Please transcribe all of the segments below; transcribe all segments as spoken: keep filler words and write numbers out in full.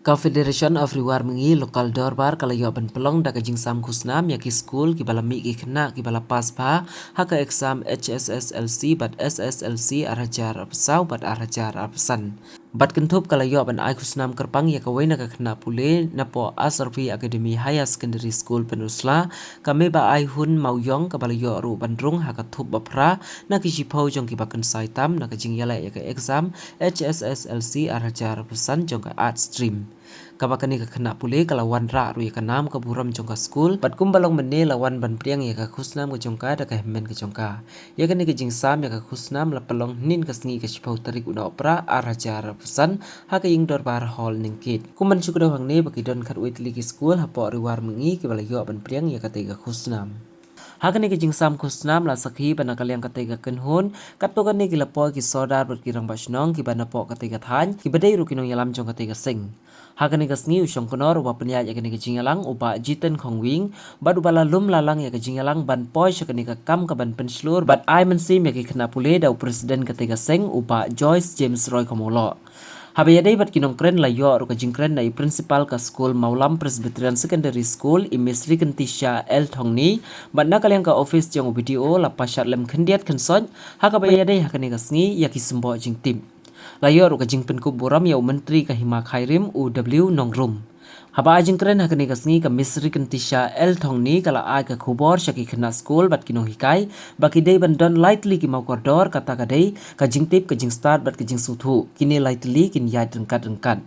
Ka Federation of Ri War Mihngi Local Dorbar ka la ïoh ban pynlong da ka jingsam khusnam ïa ki skul kiba la mih ki khynnah kiba la pass bha ha ka exam H S S L C bad S S L C ar hajar arphew saw bad ar hajar arphew san. Bad kynthup ka la ïoh ban ai khusnam kyrpang ïa kawei na ka khynnah pule napoh Asarpi Academy Higher Secondary School Pynursla, ka Mebaiahun Mawïong, kaba la ïoh ruh ban rung ha ka thup ba phra na ki shiphew jong kiba kynsai tam na ka jingïaleh ïa ka exam H S S L C ar hajar arphew san jong ka Art Stream. Kaba kane ka khynnah pule ka la wanrah ruh ïa ka nam ka burom jong ka skul, bad kumba long mynne la wan ban pdiang ïa ka khusnam ka jong ka da ka hynmen ka jong ka. Ïa kane ka jingsam ïa ka khusnam la pynlong hynnin ka sngi ka shiphew tarik u Nohprah ar hajar arphew san ha ka Ïing Dorbar Hall Nongkit. Kum ban shu kdew hangne ba ki don khatwei tylli ki skul hapoh Ri War Mihngi kiba la ïoh ban pdiang ïa katei ka khusnam. Ha kane ka jingsam khusnam la sakhi ba na ka liang katei ka kynhun, katto katne ki la poi ki sordar bad ki rangbah shnong kiba napoh katei ka thaiñ, kiba dei ruh ki nongïalam jong katei ka seng. Ha kane ka sngi u shongknor uba pynïaid ïa kane ka jingïalang u Bah Jiten Khongwing, bad uba la lum la lang ïa ka jingïalang ban poi sha kane ka kam ka ban pynshlur bad ai mynsiem ïa ki khynnah pule da u President katei ka seng u Bah Joyce James Roy Khawmawloh. Haba ïadei bad ki nongkren la ïoh ruh ka jingkren na i Principal ka skul Mawlam Presbyterian Secondary School i Miss Rikentisha L Thongni, bad na ka liang ka office jong u B D O la pynshad lem khyndiat khynsoit ha kaba ïadei ha kane ka sngi ïa ki symboh jingtip. La ïoh ruh ka jingpynkup burom ïa u Myntri ka Hima Khyrim u W Nongrum. Haba ai jingkren ha kane ka sngi ka Miss Rikentisha L Thongni ka la ai ka khubor sha ki khynnah skul bad ki nonghikai ba ki dei ban don lai tylli ki mawkordor, kata ka dei ka jingtip, ka jingstad bad ka jingsngewthuh. Kine lai tylli kin ïaid ryngkat ryngkat.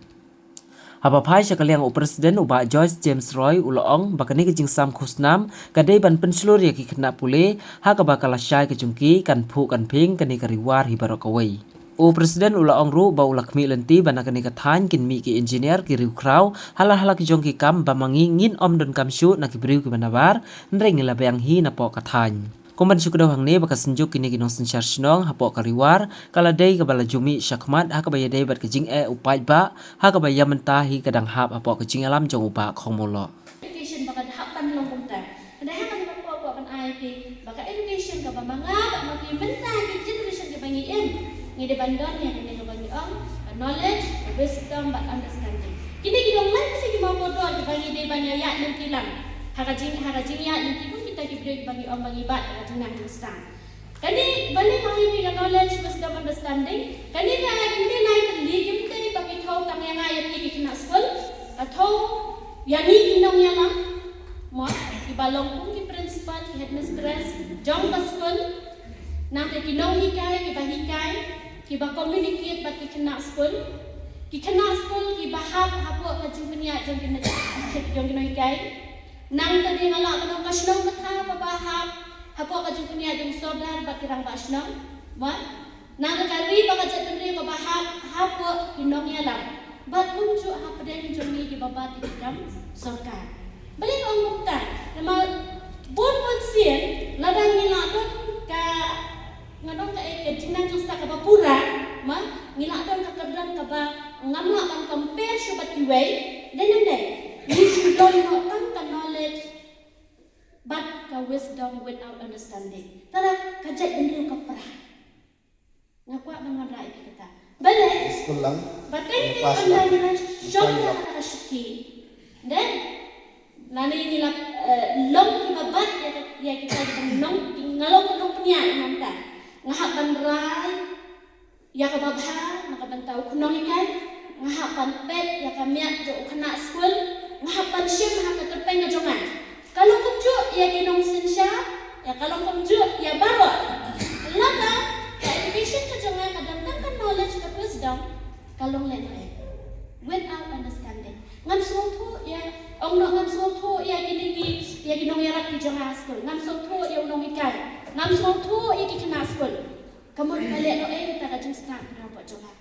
Haba phai sha ka liang u President u Bah Joyce James Roy u la ong ba kane ka jingsam khusnam ka dei ban pynshlur ïa ki khynnah pule ha kaba ka lashai ka jong ki kan phuh kan phieng kane ka Ri War hi baroh kawei. U President u la ong ruh ba u la khmih lynti ba na kane ka thaiñ kin mih ki engineer, ki riewkhraw, ha la ha la ki jong ki kam ba ma ngi ngin ym donkam shuh na ki briew kiba nabar, hynrei ngi la biang hi napoh ka thaiñ. Kum ban shu kdew hangne ba ka synjuk kine ki nongsynshar shnong hapoh ka Ri War ka la dei kaba la ju mih shakhmat ha kaba ïadei bad ka jingeh u paidbah ha kaba ïa mynta hi ka dang hap hapoh ka jingïalam jong u Bah Khongmawloh. Education ba ka hap ban long kumta. Ka dei ha kane ka por ba ban ai phi ba ka education kaba ma nga bad ma phi mynta ki generation kiba ngi im, ngi dei ban don ïa kane kaba ngi ong ka knowledge, ka wisdom bad understanding. Kine ki long lai ki mawkordor kiba ngi dei ban ïa ïaid lynti lang ha ka jing, ha ka jingïaid lynti kum kita ki briew kiba ngi ong ba ngi bat ha ka jingnang jingstad. Kane ba ngi ong ïa phi ka knowledge, wisdom, understanding. Kane ka, kine lai tylli kim dei ba ki thew tang ïa nga ïa phi ki khynnah skul, ka thew ïa ngi ki nongïalam, mo, kiba long kum ki principal, ki headmistress jong ka skul, nangta ki nonghikai kiba hikai, kiba communicate bad ki khynnah skul, ki khynnah skul kiba hap hapoh ka jingpynïaid jong ki, jong ki nonghikai. Nangta dei nga lah ban ong ka shnong ka thaw kaba hap hapoh ka jingpynïaid jong sordar bad ki rangbah shnong, mo. Nangta ka ri bad ka jaitbynriew kaba hap hapoh ki nongïalam bad kumjuh hapdeng jong ngi kiba bat ïa ki kam sorkar. Balei nga ong kumta? Namar bun bun sien lada ngi la don ka, nga ong ka, eh, ka jingnang jingstad kaba pura, mo, ngi la don ka kyrdan kaba ngam lah ban compare shuh bad kiwei, dei nang dei ngi shu don noh tang ka knowledge bad ka wisdom without understanding. Te lada ka jaitbynriew ka pra, nga kwah ban wanrah ïa phi kata. Balei? Skul lang. Ba teng teng ynda ngi la shong ïa kata ka shuki, dei, lane ngi la, eh, long kiba bat ïa ka, ïa kita kiba nong, nga long nongpynïaid mynta. Nga hap ban rai ïa kaba bha na ka bynta u khnong hikai. Nga hap ban peit ïa ka miat jong u khynnah skul. Nga hap ban shim ha ka kyrteng ka jong nga. Ka long kumjuh ïa ki nongsynshar, ïa ka long kumjuh ïa baroh. Lada ka education ka jong nga ka don tang ka knowledge, ka wisdom, ka long lehnohei? Without understanding. Ngam sngewthuh ïa, ong noh, ngam sngewthuh ïa kine ki, ïa ki nongïarap ki jong nga ha skul. Ngam sngewthuh ïa u nonghikai. Ngam sngewthuh ïa ki khynnah skul. Ka mut ka lehnohei kata ka jingstad kaba bha jong nga.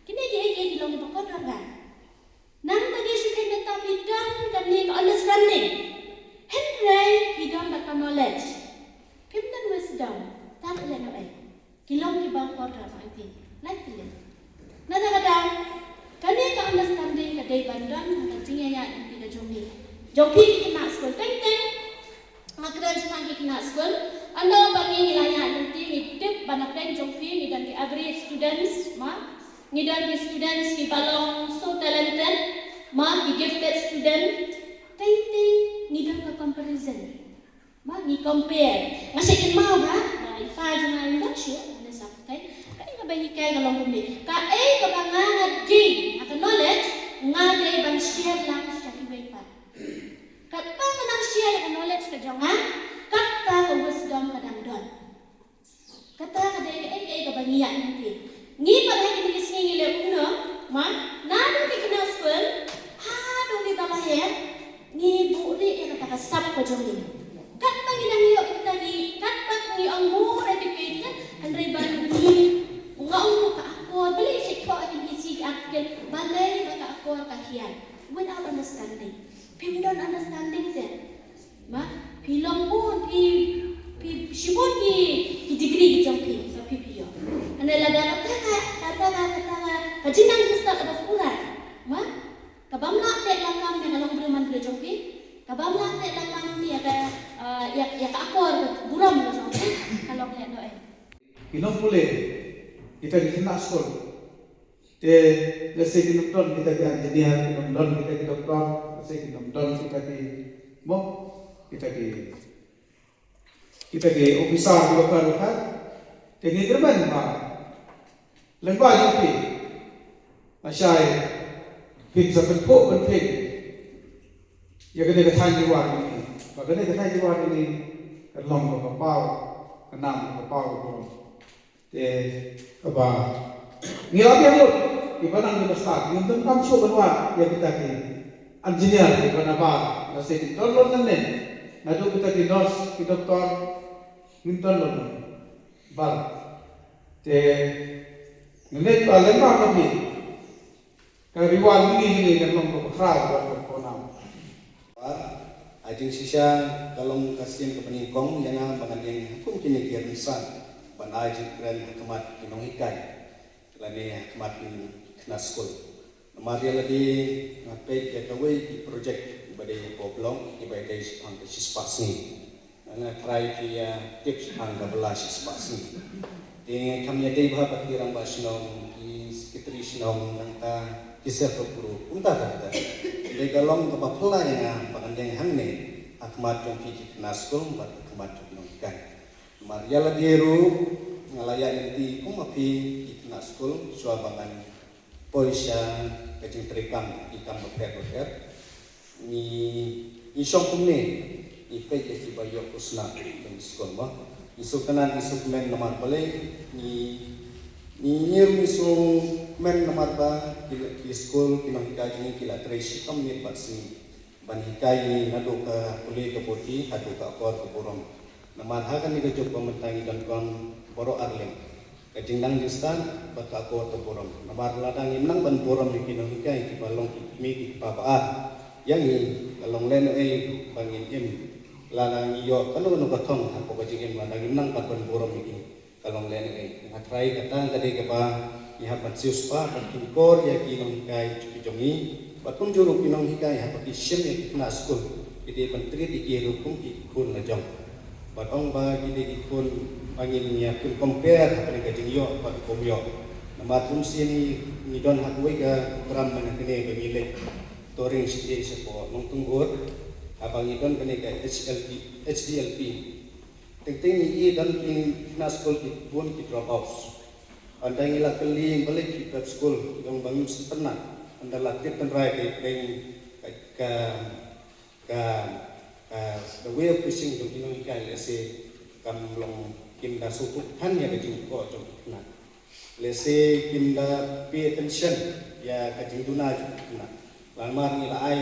Kine kiei kiei ki long kiba kordor. Nangta dei shu kheiñ mynta phi don kane ka understanding, hynrei phi don bad ka knowledge, phim don wisdom, te lehnohei? Ki long kiba kordor, ma phi, lai tylli. Nangta kata, kane ka understanding ka dei ban don ha ka jingïaid lynti ka jong ngi, jong phi ki khynnah skul. Teng teng nga kren shaphang ki khynnah skul. Ynda ba ngi, ngi la ïaid lynti, ngi tip ba na pdeng jong phi ngi don ki average students, mo, ngi don ki students kiba long so talented, mo, Teng teng ngi don ka comparison. Ma ngi compare. Nga shait kynmaw ba, ba i pa jong nga, ym don shuh, nga sap teng. Ka dei kaba hikai ka long kumne. Kaei kaba nga, nga gain ha ka knowledge, nga dei ban share lang sha kiwei pat. Katba nga nang share ïa ka knowledge ka jong nga, kata ka wisdom ka dang don. Kata ka dei kaei kaei kaba ngi ïaid lynti. Ngi pat ha kine ki sngi ngi leh kumno, ma, naduh ki khynnah skul haduh kita ba heh, ngi buhrieh ïa kata ka sap ka jong ngi. Katba ngi dang ïoh kita ki, katba ngi ong more educated, hynrei ba ngi, nga ong ka akor, balei shu thoh ha kine ki sngi ki article, balei ba ka akor ka hiar. Without understanding. Phim don understanding te. Ma, phi long bun, phi, phi shibun ki, ki degree ki jong phi, sa phi phi ïoh. Hynrei lada kata ka, kata ka, kata ka, ka jingnang jingstad kaba pura. Ma, kabym lah teh lakam ïa ka longbriew manbriew jong phi. Kabym lah teh lakam ïa ka, ah, ïa, ïa ka akor, ka burom ka jong phi. Ka long lehnohei. Ki nongpule, kita ki khynnah skul. Te, lehse kin ym don kita ki engineer, kin ym don kita ki doktor, lehse kin ym don kita ki, mo, kita ki, kita ki officer, doktor, doktor. Te ngi kyrmen ba lyngba jong phi, lashai phin sa pynphuh pynphieng ïa kane ka thaiñ Jowai jong ngi. Ba kane ka thaiñ Jowai jong ngi kan long kaba paw ka nam, kaba paw ka burom. Te kaba ngi la biang lut, kiba nang kiba stad, ngim donkam shuh ban wad ïa kita ki engineer kiba nabar, lehse ki don lon nangne, naduh kita ki nurse, ki doktor, ngim don lon nangne. Bar. Te ngim leit ba lem ba ka phi. Ka reward ngi ngi kan long kaba khraw, kaba khraw nam. Ba, ai jingshisha ka long ka sien kaba nyngkong ïa nga ba ngan ïeng ha kum kine ki rynsan ban ai jingkren ha khmat ki nonghikai lane ha khmat ki khynnah skul. Namar ïa lade nga peit ïa kawei ki project ba dei ha Poblong kiba ïadei shaphang ka shispah sngi. Nga tharai phi ïa tip shaphang ka bylla shispah sngi. Te nga kham ïadei bha bad ki rangbah shnong, ki secretary shnong, nangta ki self help group, kumta kumta. Te ka long kaba phylla ïa nga ba ngan ïeng hangne ha khmat jong phi ki khynnah skul bad ha khmat jong ki nonghikai. Namar ïa lade ruh nga la ïaid lynti kum ma phi ki khynnah skul shuwa ba ngan poi sha ka jingtrei kam, ki kam bapher bapher. Ngi, ngi shong kumne, ngi peit ïa kiba ïoh khusnam jong skul mo. Ngi sngewkmen, ngi sngewkmen namar balei, ngi, ngi, ngi ruh ngi sngewkmen namar ba ki, ki skul, ki nonghikai jong ngi ki la trei shitom miet bad sngi ban hikai ïa ngi naduh ka pule ka pyrthei haduh ka akor ka burom. Namar ha kane ka juk ba mynta ngi donkam baroh arliang, ka jingnang jingstad bad ka akor ka burom. Namar lada ngim nang ban burom ïa ki nonghikai kiba long ki kmie ki kpa ba ar ïa ngi, ka long lehnohei ba ngin im. Lada ngi ïoh kano kano ka thong hapoh ka jingim, lada ngim nang pat ban burom ïa ki, ka long lehnohei. Nga tharai kata ka dei kaba ngi hap ban siewspah bad kynkoar ïa ki nonghikai ki jong ngi. Bad kumjuh ruh ki nonghikai haba ki shim ïa ki khynnah skul, ki dei ban treat ïa ki ruh kum ki khun la jong. Bad ong ba ki dei ki khun ba ngin ïa kin compare ha kane ka jingïoh bad ka bym ïoh. Namar kumsien ngi, ngi don ha kawei ka program mynne kane ba ngi leit touring shatei shapoh Nongtynghur, haba ngi don kane ka H L P, H D L P. Teng teng ngi i don ki khynnah skul ki bun ki dropouts. Ynda ngi la kylli balei ki pep skul, ki ong ba ngim sngewtynnat. Ynda la tip tynrai ka, ka, ka, ka, ka, the way of teaching jong ki nonghikai lehse kam long, kim da sngewthuh than ïa ka jingkyrkhu jong ki khynnah. Lehse kim da pay attention ïa ka jingduna jong ki khynnah. Namar ngi la ai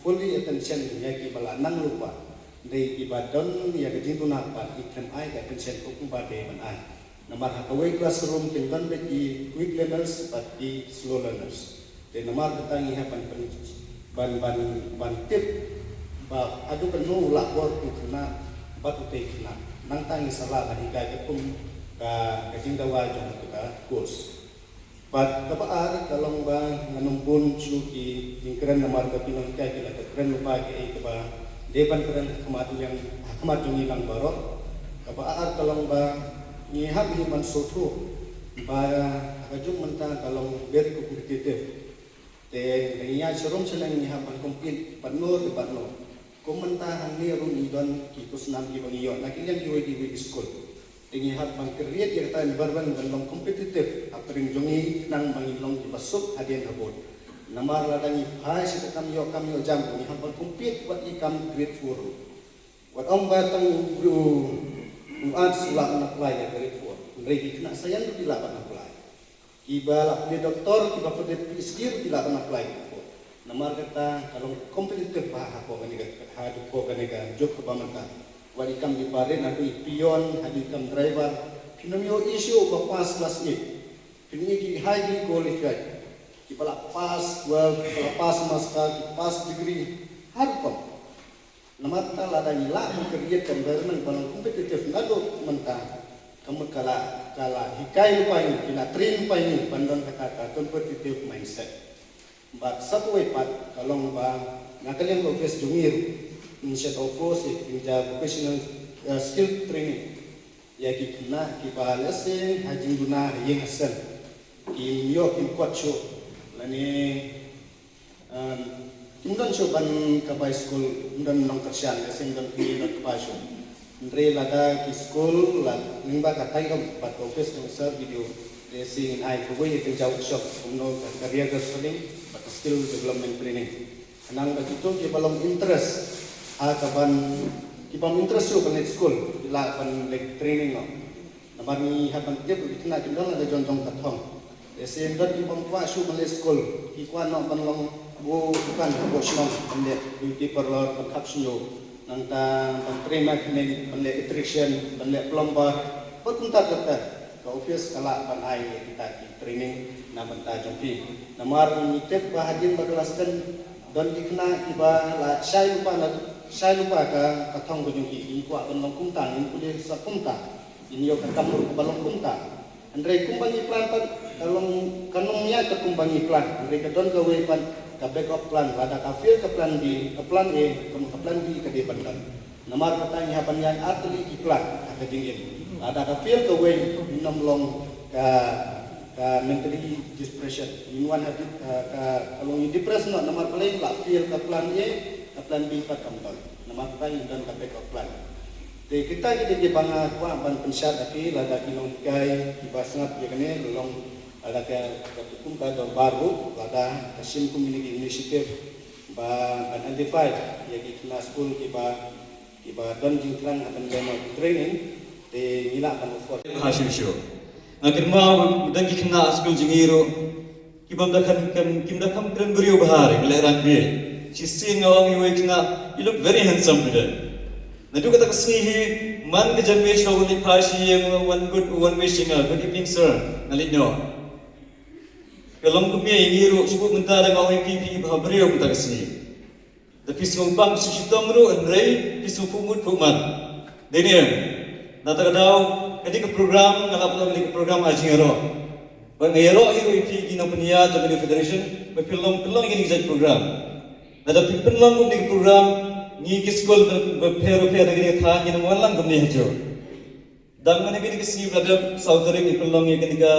fully attention ïa kiba la nang lypa. Hynrei kiba don ïa ka jingduna pat, ngi khlem ai ka attention kumba dei ban ai. Namar ha kawei classroom kin don beit ki quick learners bad ki slow learners. Te namar kata ngi hap ban, ban, ban, ban tip ba haduh katno u lah bor u khynnah bad utei u khynnah. Nangta ngi sa lah ban hikai katkum ka, ka jingdawa jong kata ka course. Bad kaba ar ka long ba ngan ym bun shuh ki jingkren namar ba ki nonghikai ki la kren lypa kaei kaba dei ban kren ha khmat jong, ha khmat jong ngi lang baroh. Kaba ar ka long ba ngi hap hi ban sngewthuh ba ha ka juk mynta ka long very competitive. Te Te ngi ïa sharum shaleng ngi hap ban compete bad no bad no. Kum mynta hangne ruh ngi don ki khusnam kiba ngi ïoh na ki liang kiwei kiwei ki skul. Te ngi hap ban create ïa kata environment ban long competitive hapdeng jong ngi khnang ba ngin long kiba suk hadien habud. Namar lada ngi phai sha ka kam ïoh kam ïoh jam ngi hap ban compete wat ïa kam grade four ruh. Wat ong ba tang u u arts lah ban apply ïa grade four. Hynrei ki khynnah science ruh ki lah ban apply. Kiba la pule doktor, kiba pule PhD ruh ki lah ban apply hapoh. Namar kata ka long competitive bha hapoh kane ka, hapoh kane ka juk kaba mynta. Wat i kam ki parit, haduh i peon, haduh i kam driver. Phin ym ïoh issue ba pass class eight. Phin ïoh ki highly qualified. Kiba la pass twelve, kiba la pass master, ki pass degree. Har rukom. Namar kata lada ngi lah ban create ka environment ba long competitive naduh mynta, ka mut ka la, ka la hikai lypa ïa ngi, ki la train lypa ïa ngi ban don kata ka competitive mindset. Bad sa kawei pat ka long ba na ka liang ka office jong ngi ruh ngin sa offer ïa ki jingja vocational, eh, skill training ïa ki khynnah kiba lehse ha jingduna ha ïing ha sem kim ïoh kim kot shuh lane, um, kim don shuh ban ka bai skul, kim don nongkyrshan, lehse kim don kmie, don kpa shuh. Hynrei lada ki skul la lyngba ka Taikom bad ka office jong Sir B D O, lehse ngin ai kawei ka jingja workshop kumno ka career counseling bad ka skill development training. Khnang ba kito kiba long interest ha ka ban, kiba long interest shuh ban leit skul, ki lah ban leit training noh. Namar ngi hap ban tip ki khynnah kim don la ka jong jong ka thong. Te shisien don kiba ym kwah shuh ban leit skul, ki kwah noh ban long u dukan hapoh shnong, ban leh beauty parlour, ban khap shñiuh. Nangta ban train na kine ban leh electrician, ban leh plumber, bad kumta ter ter. Ka office ka lah ban ai ïa kita ki training na bynta jong phi. Namar ngi tip ba hadien ba ka la sdang don ki khynnah kiba la shai lypa na, shai lypa ka, ka thong ka jong ki, ki kwah ban long kumta, ngin pule sa kumta, ngin ïoh ka kam ruh kaba long kumta. Hynrei kumba ngi plan pat ka long, kan ym ïaid kat kumba ngi plan. Hynrei ka don kawei pat ka backup plan, lada ka fail ka plan B, ka plan A, ka, ka plan B ka dei ban don. Namar kata ngi hap ban ïaid artylli ki plan ha ka jingim. Lada ka fail kawei, ngin ym long ka, ka mentally depression. Ngin wan ha dep-, ka, ka, ka long ngi depress noh namar balei la fail ka plan A, ka plan B pat kam don. Namar kata ngin don ka backup plan. Te kita ki dei kiba nga kwah ban pynshad ha phi, lada ki nonghikai kiba sngap ïa kane, long lada ka, ka kum ka dorbar ruh, lada ka shim kum kine ki initiative ba, ban identify ïa ki khynnah skul kiba, kiba don jingthrang ha ban leh noh training, te ngi lah ban offer. Ha shuh shuh. Nga kynmaw ba don ki khynnah skul jong ngi ruh kiba ym da kham, kham, kim da kham kren briew bha re, ki leh rangli. Shisien nga ong ïa uwei u khynnah, "You look very handsome today." Naduh kata ka sngi hi, man ka janmiet shuwa ban leit phai sha ïing, wan kut, wan wish ïa nga, "Good evening, sir." Nga leit noh. Ka long kumne ïa ngi ruh, shu mynta da nga ong ïa phi, phi bha briew mynta ka sngi. Da phi sngewbang shu shitom ruh, hynrei phi sngewphuh mut phuh man. Dei ne em? Na kata ka daw, kane ka program, nga la pynlong kane ka program ha jingïaroh. Bad nga ïaroh hi ruh ïa phi ki nongpynïaid jong kane ka federation, ba phi long, pynlong ïa kane ka jait program. Lada phi pynlong kumne ka program, ngi ki skul ba, ba pher ba pher na kane ka thaiñ, ngin ym wan lang kumne hajuh. Dang mynne kane ka sngi ba la dep, saw tarik ngi pynlong ïa kane ka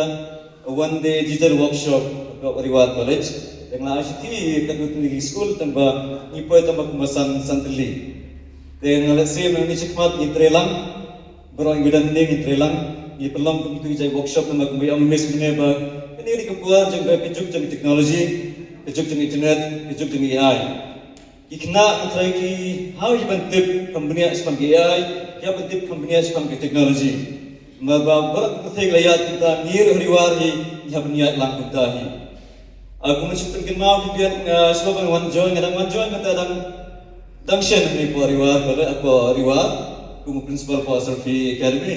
one day digital workshop ha Ri War College. Te nga la ai shithi ïa katto katne ki skul tang ba ngi poi tang ba kumba san, san tylli. Te nga la shem nangne shakhmat ngi trei lang. Baroh ngi ba don hangne ngi trei lang. Ngi pynlong kum kitu ki jait workshop namar kumba ong Miss mynne ba kane ka dei ka por jong ka, ka juk jong ka technology, ka juk jong ka internet, ka juk jong ka A I. Ki khynnah ki trai ki hap ban tip kam bniah shaphang ka A I, ki hap ban tip kam bniah shaphang ka technology. Namar ba baroh ki pyrthei ki la ïaid kumta, ngi ruh ha Ri War hi ngi hap ban ïaid lang kumta hi. Ah, kumba shu pynkynmaw phi biang, ah, shuwa ban wan join, nga dang wan join mynta dang, dang shen hangne hapoh Ri War, hapoh Ri War, kum u principal hapoh Surfy Academy.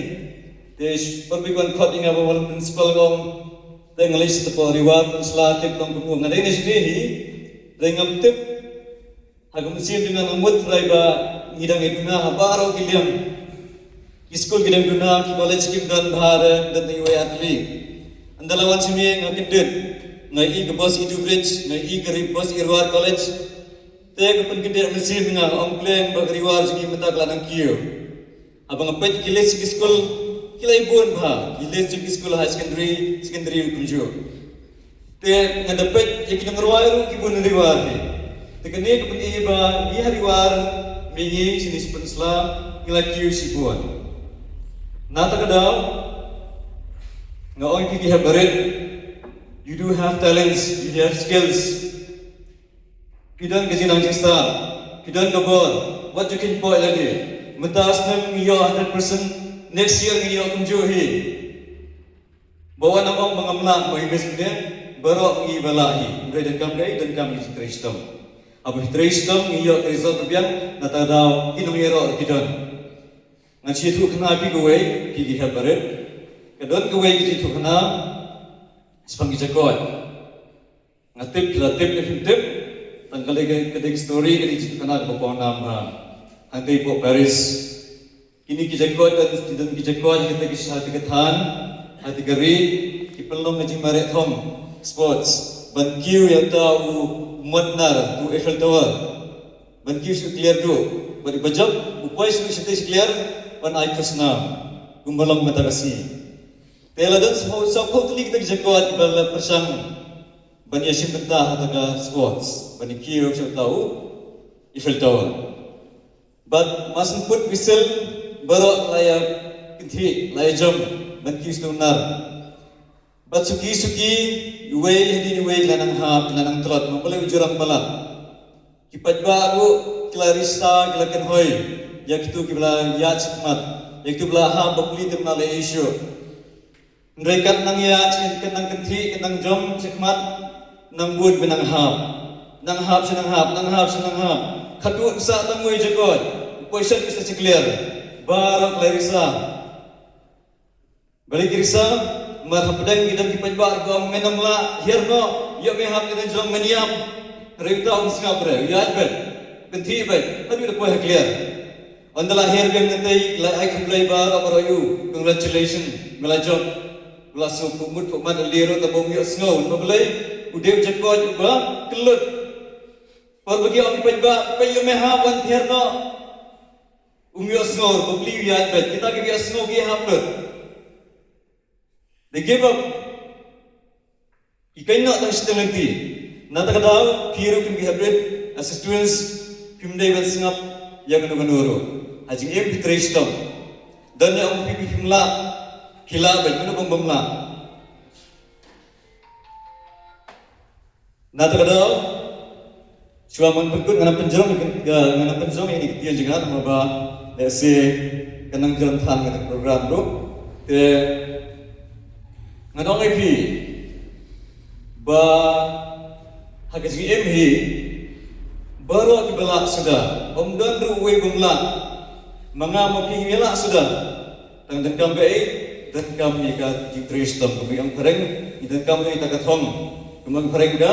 Te sh-, pyrshah ban khot ïa nga ban wan principal, nga ong, te nga leit sha hapoh Ri War, pynshla tip long kumno, nga dei na shane hi, te ngam tip. Ha ka mynsiem jong nga nga mut trai ba ngi dang ïa duna ha baroh ki liang. Ki skul ki dang duna, ki college kim don bha re, don tang iwei ar tylli. Ynda la wan sha me nga kyndit. Nga ïohi ka bus Edu Bridge, nga ïohi ka ri-, bus Ri War College. Te ka pynkyndit ha mynsiem nga, nga ong khlem ba ka Ri War jong ngi mynta ka la dang kiew. Haba nga peit ki list ki skul, ki la ïa bun bha, ki list ki skul higher secondary, secondary kumjuh. Te nga da peit ïa ki nongrwai ruh ki bun riwar hi. Te kane ka pyni ba ngi ha riwar, mihngi shini shi pynsla, ngi la kiew shibun. Na kata ka daw nga ong ïa phi ki hep barit, you do have talents, you have skills. Phi don ka jingnang jingstad, phi don ka bor, wat ju kheiñ poi lade. Mynta snem ngi ïoh hundred percent, next year ngi ïoh kumjuh hi. Ba wat nym ong ba ngam lah, ba ngi best ne, baroh ngi ba lah hi. Hynrei donkam kaei, donkam ka jingtrei shitom. Haba phi trei shitom ngi ïoh ka result ba biang, na kata ka daw ki nongïaroh ruh ki don. Ngan sa ïathuh khana ïa phi kawei, phi ki hep barit. Ka don kawei ka jingïathuh khana shaphang ki jakoit. Nga tip, phi la tip ne phim tip, tang ka dei ka, ka dei ka story, ka dei ka jingïathuh khana kaba pawnam ha, hangtei hapoh Paris. Kine ki jakoit, ki don ki jakoit ha kata ka sha, ha kata ka thaiñ, ha kata ka ri, ki pynlong ka jingmareh thong, sports, ban kiew ïa uta u mot nar, u Eiffel Tower. Ban kiew sha u kliar duh, bad iba jop, u poi sha u shatei shi kliar, ban ai khusnam, kumba long mynta ka sngi. Te la don sawphew, sawphew tylli kita ki jakoit ba la pyrshang ban ïashim bynta ha kata ka sports, ban ïakiew sha uta u Eiffel Tower. Bad mar syn put whistle, baroh la ïakynthih, la ïajam ban kiew sha uta u nar. Bad suki suki, iwei hadien iwei ki la nang hap, ki la nang tlot, namar balei, u jrong palat. Ki paidbah ruh ki la risa, ki la kynhoi ïa kito kiba la ïaid shakhmat, ïa kito ba la hap ban plie te ba la leh issue. Hynrei kat nang ïaid, kat nang kynthih, kat nang jam shakhmat, nang bud ba nang hap. Nang hap sha nang hap, nang hap sha nang hap. Khatduh pisa tang wei jakoit, u poi sha u shatei shi kliar. Baroh ki la risa. Balei ki risa? Namar hapdeng ki don ki paidbah ba ong, men ym lah, hiar noh, ïoh me hap, ngan jrong, men ïap. Hynrei uta um sngap re, u ïaid beit, kynthih beit, haduh da poi ha kliar. Ynda la hiar biang nangtei, la ai khublei baroh baroh ïa u, congratulations, me la jop. U la sngew phuh mut phuh mat, u la ïaroh tang ba um ïohsngew, namar balei? U dei u jakoit uba kyllut. Por ba ki ong ki paidbah, peit ïa me hap, wan hiar noh. Um ïohsngew, ba plie u ïaid beit, kita kiba ïohsngew ki hap lut. They give up. Ki kynnoh tang shiteng lynti. Na kata ka daw, phi ruh kum ki hep barit, as students, phim dei ban sngap ïa kano kano ruh. Ha jingim phi trei shitom. Don ïa ong phi, phi phim lah, phi lah beit, mano bym bym lah. Na kata ka daw, shuwa ban pynkut, ngan ym pynjrong, ngan ym pynjrong ïa kine ki ktien jong nga, namar ba lehse kan nang jrong than kata ka program ruh. Te ngan ong ïa phi ba ha ka jingim hi, baroh kiba lah suda, ym don ruh uwei bym lah. Ma nga ma phi ngi lah suda. Tang donkam kaei? Donkam ïa ka jingtrei shitom, kumba ong phareng, ngi donkam ïa ka thong, kumba ong phareng ka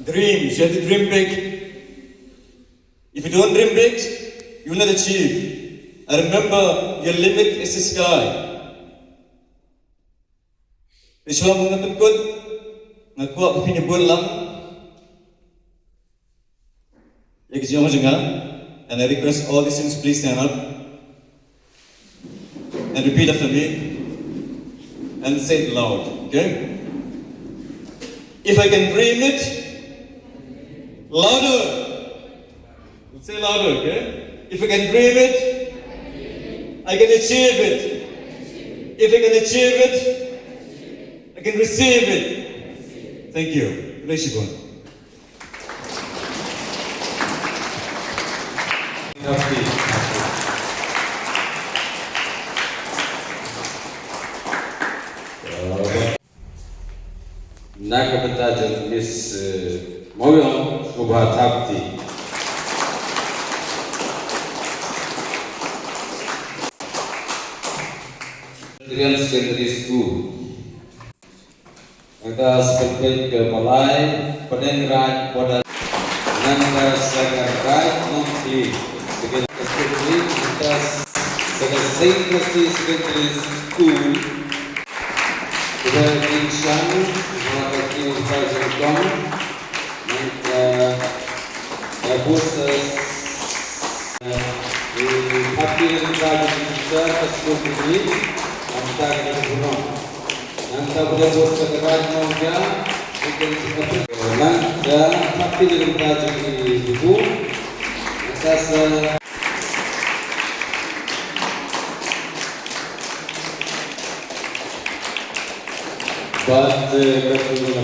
dream, you have to dream big. If you don't dream big, you will not achieve. I remember your limit is the sky. Te shuwa ban pynkut, nga kwah ba phin ïa bud lang ïa ka jingong jong nga, and I request all the students, please stand up and repeat after me and say it loud, okay? If I can dream it, louder. Say louder, okay? If I can dream it, I can achieve it. If I can achieve it, I can receive it. Thank you. Khublei shibun. Na ka bynta jong Miss, eh, Mawiong, sngewbha thap kti. Presbyterian Secondary School. Nangta sa kawei ka Palai, Pdeng Raid, Border. Nangta sa ka Raid Nongkli Secondary, nangta sa ka Saint Mercy Secondary School. Kaba dei shan, ha ka kti nangta jong kong. Nangta, eh, bus, eh, eh, party nangta jong ka school ni, nangta ka jong kong. Nangta ba dei bus ka Raid Nongja, Nang da parti da ka jong i buku. Nang sa sa. Bad, eh, ka tu na